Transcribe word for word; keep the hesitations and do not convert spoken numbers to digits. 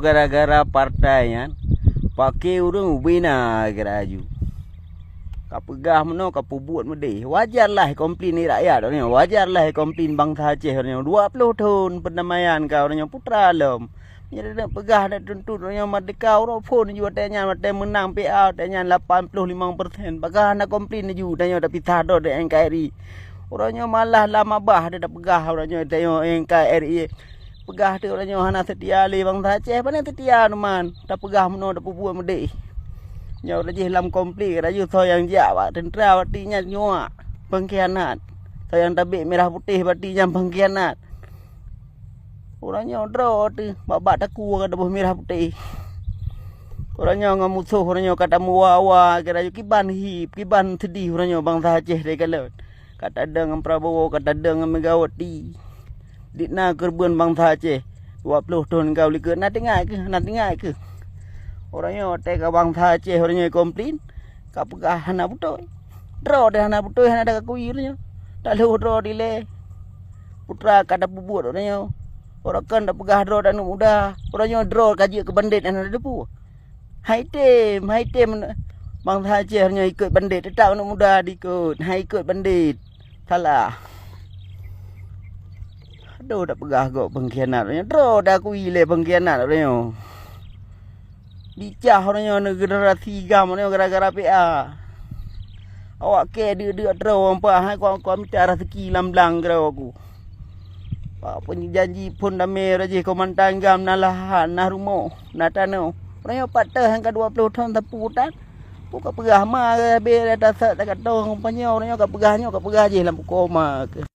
Gara-gara partai nyan, paké ureuëng ubina kira aju. Ka peugah meunoe, ka peubuet meudeh. Wajar lah komplain di rakyat uroe nyoe. Wajar lah komplain bansa Aceh uroe nyoe. Dua ploh thon perdamaian ka uroe nyoe putra lom. Nyan peugah dak tuntot uroe nyoe merdeka, uroe phon ju watée nyan, watée meunang P A, watée nyan lapan ploh limong persen. Peugah hana komplain ju tanyoe tapisah droe di N K R I. Uroe nyoe malah lam abah dak peugah uroe nyoe tanyoe N K R I. Peugah teuh uroe nyoe hana seutia lé bansa Aceh, pane seutia teuma. Tapeugah meunoe, tapeubuet meudeh. Nyoe rajih lam konflik, rajih soe nyang jak bak teuntra bati nyan nyuak, pengkhianat. Soe nyang tabek mirah putéh bati nyan pengkhianat. Uroe nyoe droe teuh bak-bak takue ka taboh mirah putéh. Uroe nyoe ngon musoh, uroe nyoe ka tameuwa-wa, kira kiban hip, kiban seudeh uroe nyoe bansa Aceh teuh kalon. Ka tadong ngon Prabowo, ka tadong ngon Megawati. Dit na keureubeuen bansa Aceh, dua ploh thon ka u likot, na teuingat keuh, na teuingat keuh. Uroe nyoe teuka bansa Aceh, uroe nyoe komplain, ka peugah hana beutôi. Droe teuh hana beutôi, hana teuakui uroe nyoe. Talhôh droe dilée. Putra ka tapeubuet uroe nyoe. Uroe kon tapeugah droe aneuk muda. Uroe nyoe droe ka jeuet keu bandét hana teupeue. Hai tem, hai tem bansa Aceh nyoe ikot bandét, teutap aneuk muda dikot, hai ikot bandét. Salah. Aduh, dak peugah gob pengkhianat uroe nyoe. Droe dak akui lé pengkhianat uroe nyoe. Bicah uroe nyoe generasi gam uroe nyoe gara-gara P A. Awak kée deuk-deuk droe, hai kon, kon mita raseuki lam blang droe ku. Bak peujanji phon damé rajih komandan gam na lahan, na rumoh, na tanoh. Uroe nyoe pat teuh nyang ka dua ploh thon sapeue tan. Peue ka peugah ma, habéh dah tasat takat tong, uroe nyoe ka peugah nyoe, ka peugah jih lam pukoe ma keuh.